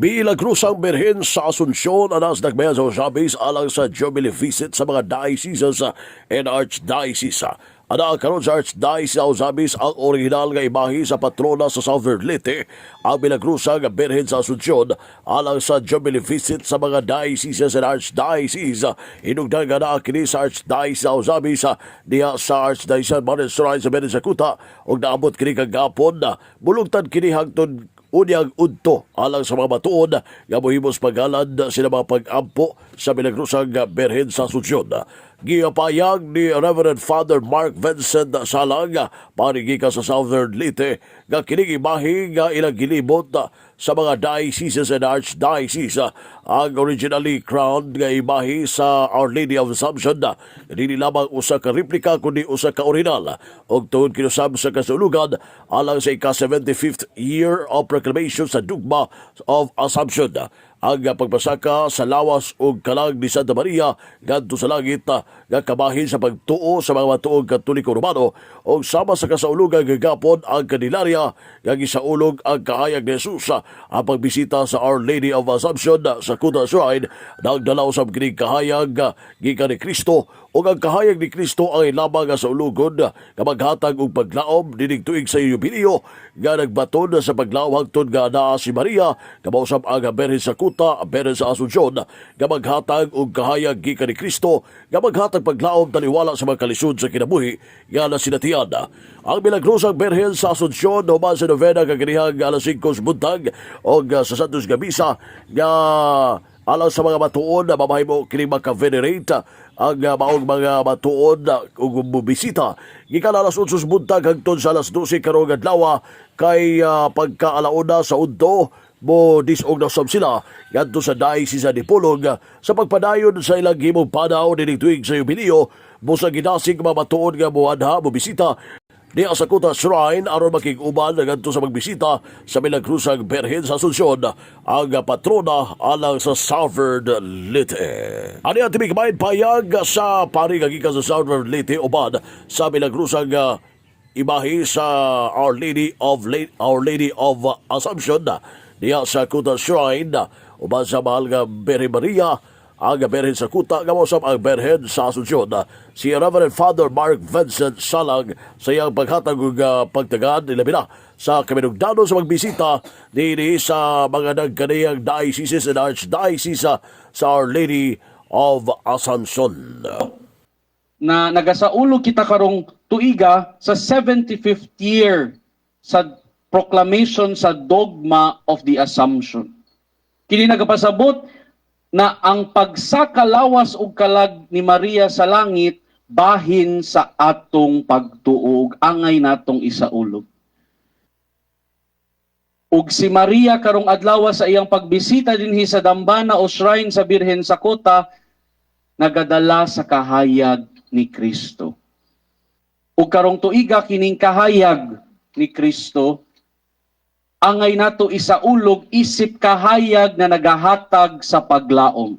Milagrosang Birhen sa Asunsyon anas nagmayan sa Ozamiz alang sa Jubilee visit sa mga dioceses and Archdiocese. Ana karon sa Archdiocese sa Ozamiz ang original nga imahe sa patrona sa Southern Leyte, ang Milagrosang Birhen sa Asunsyon, alang sa Jubilee visit sa mga dioceses and Archdiocese. Hinugdan nga naa kini sa Archdiocese sa Ozamiz diha sa Archdiocese Monastery sa Benezakuta ug naabot kini kagapon. Bulugtan kini hangtod unyag udto alang sa mga matuod nga mohimos paghalad sila mga pag-ampo sa Milagrosang Birhen sa Asunsyon. Gipahayag ni Reverend Father Mark Vincent Salang, pari gikan sa Southern Leyte, nga kining imahe nga ilang gilibot sa mga dioceses and archdiocese ang originally crowned nga imahe sa Our Lady of Assumption. Dili lamang usa ka replika kundi usa ka original ug tungod kinusab sa kasulugan alang sa ika-75th year of proclamation sa dogma of Assumption, ang pagpasaka sa lawas ug kalag ni Santa Maria ngadto sa langit nga kabahin sa pagtuo sa mga matuong Katoliko Romano, ug sama sa kasaulugan gagapon ang Candelaria nga gisaulog ang kahayag ni Jesus. Ang pagbisita sa Our Lady of Assumption sa Kuta Shrine nagdala usab kining kahayag gikan ni Kristo, ug ang kahayag ni Kristo ang lamang nga saulugon nga maghatag og paglaom nining tuig sa Jubileo nga nagbaton sa paglaom hangtod nga naa si Maria nga mausab ang Birhen sa Kuta, Birhen sa Asunsyon, nga maghatag og kahayag gikan ni Kristo nga maghatag paglaom taliwala sa mga kalisod sa kinabuhi nga nasinatian. Ang Milagrosang Birhen sa Asunsyon human sa novena kaganihang alas 5 sa buntag og sa Santos Gamisa nga alang sa mga matuon na mamahimo kini maka-venerate ang maong mga matuon ug mobisita gikan alas 8 sa buntag hangtod sa alas 12 karong adlaw, kay pagka alauna sa udto mo disog na usab sila ngadto sa Diocese sa Dipolog sa pagpadayon sa ilang himong panaw nining tuig sa Jubileo. Busa gidasig mga matuon nga moadha mobisita diha sa Kuta Shrine aron makig-uban ngadto sa magbisita sa Milagrosang Birhen sa Asunsyon, ang patrona alang sa Southern Leyte. Ani ang tibig payag sa pari nga gikan sa Southern Leyte uban sa Milagrosang imahe sa Our Lady of Assumption diha sa Kuta Shrine uban sa mahal nga Birhen Maria, ang Birhen sa Kuta nga mausab ang Birhen sa Asunsyon, si Reverend Father Mark Vincent Salang, sa iyang paghatag og pagtagad ilabi na sa kaminugdano sa magbisita dinhi sa mga nagkaniyang dioceses and archdiocese sa Our Lady of Assumption. Na nagasaulog kita karong tuiga sa 75th year sa proclamation sa dogma of the Assumption. Kini nagapasabot na ang pagsakalawas ug kalag ni Maria sa langit bahin sa atong pagtuo ug angay natong isaulog. Ug si Maria karong adlaw sa iyang pagbisita dinhi sa dambana o shrine sa Birhen sa Kota nagadala sa kahayag ni Kristo. Ug karong tuiga, kining kahayag ni Kristo angay nato isaulog isip kahayag nga nagahatag sa paglaom.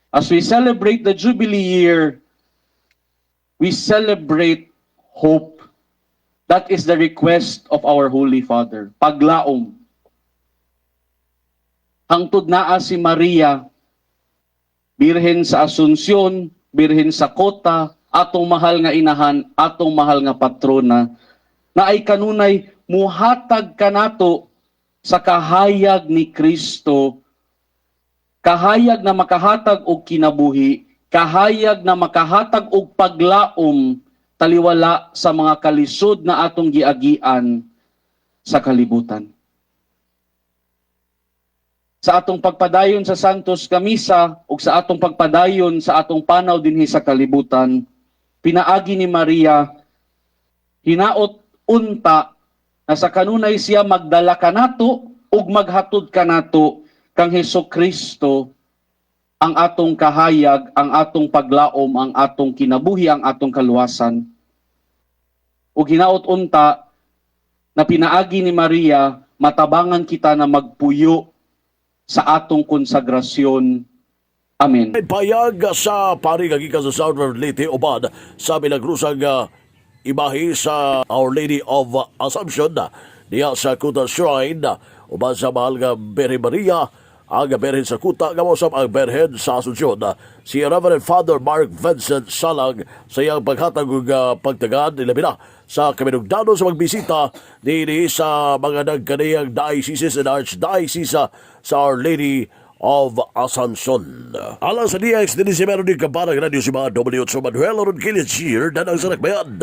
As we celebrate the Jubilee year, we celebrate hope. That is the request of our Holy Father. Paglaom. Hangtod naa si Maria, Birhen sa Asunsyon, Birhen sa Kota, atong mahal nga inahan, atong mahal nga patrona, na ay kanunay muhatag kanato sa kahayag ni Kristo, kahayag na makahatag og kinabuhi, kahayag na makahatag og paglaom taliwala sa mga kalisod na atong giagian sa kalibutan. Sa atong pagpadayon sa Santos Kamisa ug sa atong pagpadayon sa atong panaw dinhi sa kalibutan, pinaagi ni Maria, hinaot unta na sa kanunay siya magdala kanato ug maghatod kanato kang Hesus Kristo, ang atong kahayag, ang atong paglaom, ang atong kinabuhi, ang atong kaluwasan. Ug hinaot unta na pinaagi ni Maria matabangan kita na magpuyo sa atong konsagrasyon. Amen. Payag sa pari nga gikan sa Southern Leyte uban sa milagrosang imahe sa Our Lady of Assumption diha sa Kuta Shrine uban sa mahal nga Birhen Maria, Ang Berhen sa Kuta nga mao ang Berhen sa Asunsyon, si Reverend Father Mark Vincent Salang, sa iyang paghatag og pagtagad, ilabi na sa kaminugdano sa magbisita dinhi sa mga nagkaniyang dioceses and archdiocese sa Our Lady of Assumption. Alang sa DX, dinhi si meron din kabarang radio si mga W. Manuel Ronquillo Cheer, danang sa Dakbayan.